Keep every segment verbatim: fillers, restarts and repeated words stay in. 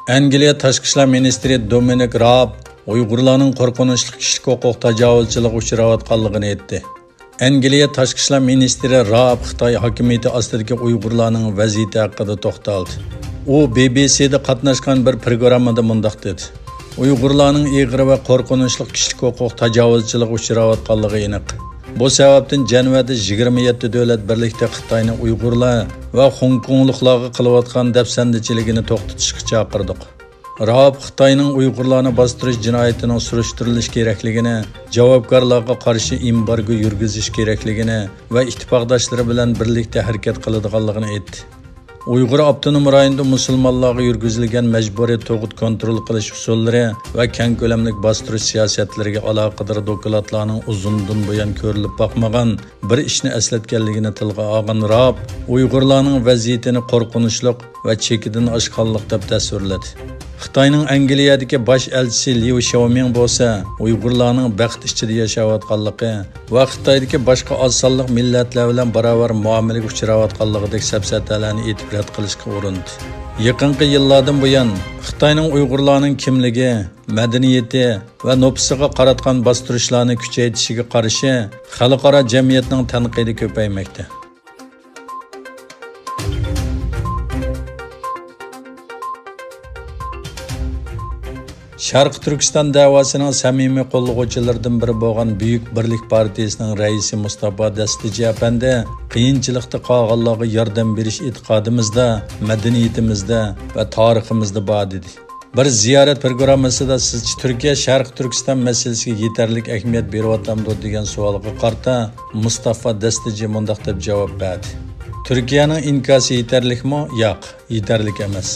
ئەنگلىيە تاشقى ئىشلار مىنىستىرى دومىنىك راب ئۇيغۇرلارنىڭ قورقۇنچلۇق كىشىلىك ھوقۇق تاجاۋۇزچىلىقىغا ئۇچراۋاتقانلىقىنى ئېيتتى. ئەنگلىيە تاشقى ئىشلار مىنىستىرى راب خىتاي ھاكىمىيىتى ئاستىدىكى ئۇيغۇرلارنىڭ ۋەزىيىتى ھەققىدە توختالدى. ئۇ بى بى سىدا قاتناشقان بىر پروگراممىدا مۇنداق دېدى: «ئۇيغۇرلارنىڭ ئېغىر ۋە قورقۇنچلۇق كىشىلىك ھوقۇق تاجاۋۇزچىلىقىغا ئۇچراۋاتقانلىقى ئېنىق. بۇ سەۋەبتىن جەنۋەدە يىگىرمە يەتتە دۆلەت بىرلىكتە خىتاينىڭ ئۇيغۇرلار ۋە خوڭكوڭلۇقلارغا قىلىۋاتقان دەپسەندىچىلىكىنى توختىتىشقا چاقىردۇق.» راب خىتاينىڭ ئۇيغۇرلارنى باستۇرۇش جىنايىتىنىڭ سۈرۈشتۈرۈلۈشى كېرەكلىكىنى، جاۋابكارلارغا قارشى ئېمبارگو يۈرگۈزۈش كېرەكلىكىنى ۋە ئىتتىپاقداشلىرى بىلەن بىرلىكتە ھەرىكەت قىلىدىغانلىقىنى ئېيتتى. ئۇيغۇر ئاپتونوم رايونىدا مۇسۇلمانلارغا يۈرگۈزۈلگەن مەجبۇرىي تۇغۇت كونترول قىلىش ئۇسۇللىرى ۋە كەڭ كۆلەملىك باستۇرۇش سىياسەتلىرىگە ئالاقىدار دوكلاتلارنىڭ ئۇزۇندىن بۇيان كۆرۈلۈپ باقمىغان بىر ئىشنى ئەسلەتكەنلىكىنى تىلغا ئالغان راب ئۇيغۇرلارنىڭ ۋەزىيىتىنى قورقۇنچلۇق ۋە چېكىدىن ئاشقانلىق دەپ تەسۋىرلىدى. خىتاينىڭ ئەنگلىيەدىكى باش ئەلچىسى ليۇ شياۋمىڭ بولسا ئۇيغۇرلارنىڭ بەخت ئىچىدە ياشاۋاتقانلىقى ۋە خىتايدىكى باشقا ئاز سانلىق مىللەتلەر بىلەن باراۋەر مۇئامىلىگە ئۇچراۋاتقانلىقىدەك سەپسەتەلەرنى ئېيتىپ رەت قىلىشقا ئۇرۇندى. يېقىنقى يىللاردىن بۇيان خىتاينىڭ ئۇيغۇرلارنىڭ كىملىكى، مەدەنىيىتى ۋە نوپۇسىغا قاراتقان باستۇرۇشلارنى كۈچەيتىشىگە قارشى خەلقئارا جەمئىيەتنىڭ تەنقىدى كۆپەيمەكتە. شەرقىي تۈركىستان دەۋاسىنىڭ سەمىمىي قوللىغۇچىلىرىدىن بىرى بولغان بۈيۈك بىرلىك پارتىيىسىنىڭ رەئىسى مۇستافا دەستىجى ئەپەندى قىيىنچىلىقتا قالغانلارغا ياردەم بېرىش ئېتىقادىمىزدا، مەدەنىيىتىمىزدە ۋە تارىخىمىزدا بار، دېدى. بىر زىيارەت پروگراممىسىدا سىزچە تۈركىيە شەرقىي تۈركىستان مەسىلىسىگە يېتەرلىك ئەھمىيەت بېرىۋاتامدۇ دېگەن سوئالغا قارىتا مۇستافا دەستىجى مۇنداق دەپ جاۋاب بەردى: «تۈركىيەنىڭ ئىنكاسى يېتەرلىكمۇ؟ ياق، يېتەرلىك ئەمەس.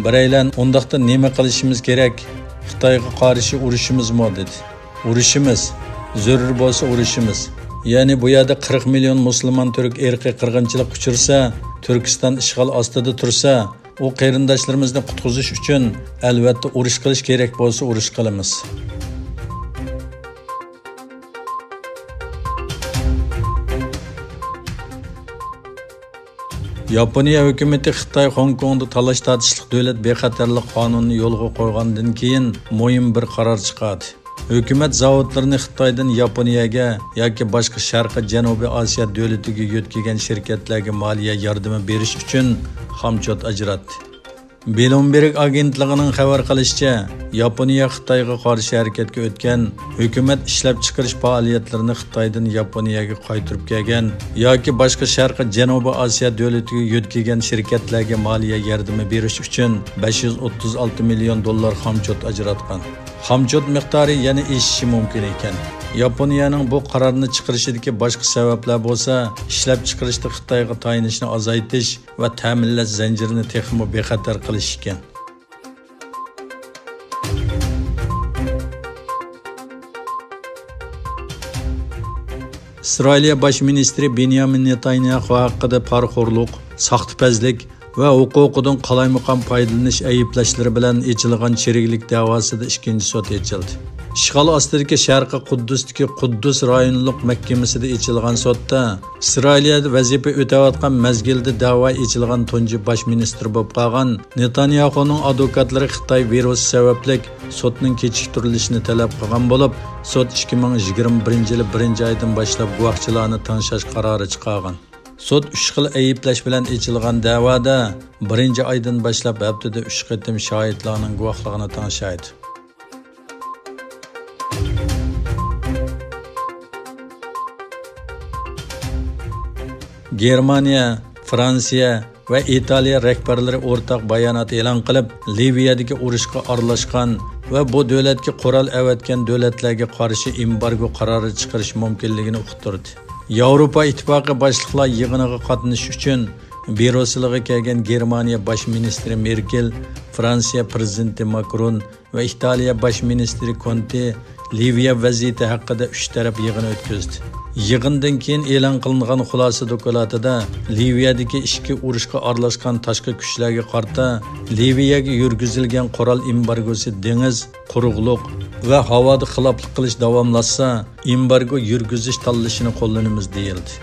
بىرەيلەن ئۇنداقتا نېمە قىلىشىمىز كېرەك؟ خىتايغا قارشى ئۇرۇشىمىزمۇ؟» دېدى. «ئۇرۇشىمىز. زۆرۈر بولسا ئۇرۇشىمىز. يەنى بۇ يەردە قىرىق مىليون مۇسۇلمان تۈرك ئىرقىي قىرغىنچىلىققا ئۇچرىسا، تۈركىستان ئىشغال ئاستىدا تۇرسا، ئۇ قېرىنداشلىرىمىزنى قۇتقۇزۇش ئۈچۈن، ئەلۋەتتە، ئۇرۇش قىلىش كېرەك بولسا، ئۇرۇش قىلىمىز.» ياپونىيە ھۆكۈمىتى خىتاي خوڭكوڭدا تالاش-تارتىشلىق دۆلەت بىخەتەرلىك قانۇنىنى يولغا قويغاندىن كېيىن، مۇھىم بىر قارار چىقاردى. ھۆكۈمەت زاۋۇتلىرىنى خىتايدىن ياپونىيەگە ياكى باشقا شەرقىي جەنۇبىي ئاسىيا دۆلىتىگە يۆتكىگەن شىركەتلەرگە مالىيە ياردىمى بېرىش ئۈچۈن خامچوت ئاجراتتى. بلومبېرگ ئاگېنتلىقىنىڭ خەۋەر قىلىشىچە، ياپونىيە خىتايغا قارشى ھەرىكەتكە ئۆتكەن، ھۆكۈمەت ئىشلەپچىقىرىش پائالىيەتلىرىنى خىتايدىن ياپونىيەگە قايتۇرۇپ كەلگەن ياكى باشقا شەرقىي جەنۇبىي ئاسىيا دۆلىتىگە يۆتكىگەن شىركەتلەرگە مالىيە ياردىمى بېرىش ئۈچۈن بەش يۈز ئوتتۇز ئالتە مىليون دوللار خامچوت ئاجراتقان. خامچوت مىقدارى يەنە ئېشىشى مۇمكىن ئىكەن. ياپونىيەنىڭ بۇ قارارنى چىقىرىشىدىكى باشقا سەۋەبلەر بولسا، ئىشلەپچىقىرىشتا خىتايغا تايىنىشنى ئازايتىش ۋە تەمىنلەش زەنجىرىنى تېخىمۇ بىخەتەر قىلىش ئىكەن. ئىسرائىلىيە باش مىنىستىرى بېنيامىن نېتانياخۇ ھەققىدە پارىخورلۇق، ساختىپەزلىك ۋە ھوقۇقىدىن قالايمىقان پايدىلىنىش ئەيىبلەشلىرى بىلەن ئېچىلغان چىرىكلىك دەۋاسىدا ئىككىنچى سوت ئېچىلدى. ئىشغال ئاستىدىكى شەرقىي قۇددۇستىكى قۇددۇس رايونلۇق مەھكىمىسىدە ئېچىلغان سوتتا ئىسرائىلىيەدە ۋەزىپە ئۆتەۋاتقان مەزگىلدە دەۋا ئېچىلغان تۇنجى باش مىنىستىر بولۇپ قالغان نېتانياخۇنىڭ ئادۋوكاتلىرى خىتاي ۋىرۇسى سەۋەبلىك سوتنىڭ كېچىكتۈرۈلۈشىنى تەلەپ قىلغان بولۇپ، سوت ئىككى مىڭ يىگىرمە بىرىنچى يىلى بىرىنچى ئايدىن باشلاپ گۇۋاھچىلارنى تىڭشاش قارارى چىقارغان. سوت ئۈچ خىل ئەيىبلەش بىلەن ئېچىلغان دەۋادا بىرىنچى ئايدىن باشلاپ ھەپتىدە ئۈچ قېتىم شاھىتلارنىڭ گۇۋاھلىقىنى تىڭشايدۇ. گېرمانىيە، فرانسىيە ۋە ئىتالىيە رەھبەرلىرى ئورتاق بايانات ئېلان قىلىپ، لىۋىيەدىكى ئۇرۇشقا ئارىلاشقان ۋە بۇ دۆلەتكە قورال ئەۋەتكەن دۆلەتلەرگە قارشى ئېمبارگو قارارى چىقىرىش مۇمكىنلىكىنى ئۇقتۇردى. ياۋروپا ئىتتىپاقى باشلىقلار يىغىنىغا قاتنىشىش ئۈچۈن بريۇسسېلغا كەلگەن گېرمانىيە باش مىنىستىرى مېركېل، فرانسىيە پىرېزىدېنتى ماكرون ۋە ئىتالىيە باش مىنىستىرى كونتې لىۋىيە ۋەزىيىتى ھەققىدە ئۈچ تەرەپ يىغىن ئۆتكۈزدى. يىغىندىن كېيىن ئېلان قىلىنغان خۇلاسە دوكلاتىدا لىۋىيەدىكى ئىچكى ئۇرۇشقا ئارىلاشقان تاشقى كۈچلەرگە قارىتا لىۋىيەگە يۈرگۈزۈلگەن قورال ئېمبارگوسى دېڭىز، قۇرۇقلۇق ۋە ھاۋادا خىلاپلىق قىلىش داۋاملاشسا، ئېمبارگو يۈرگۈزۈش تاللىشىنى قوللىنىمىز، دېيىلدى.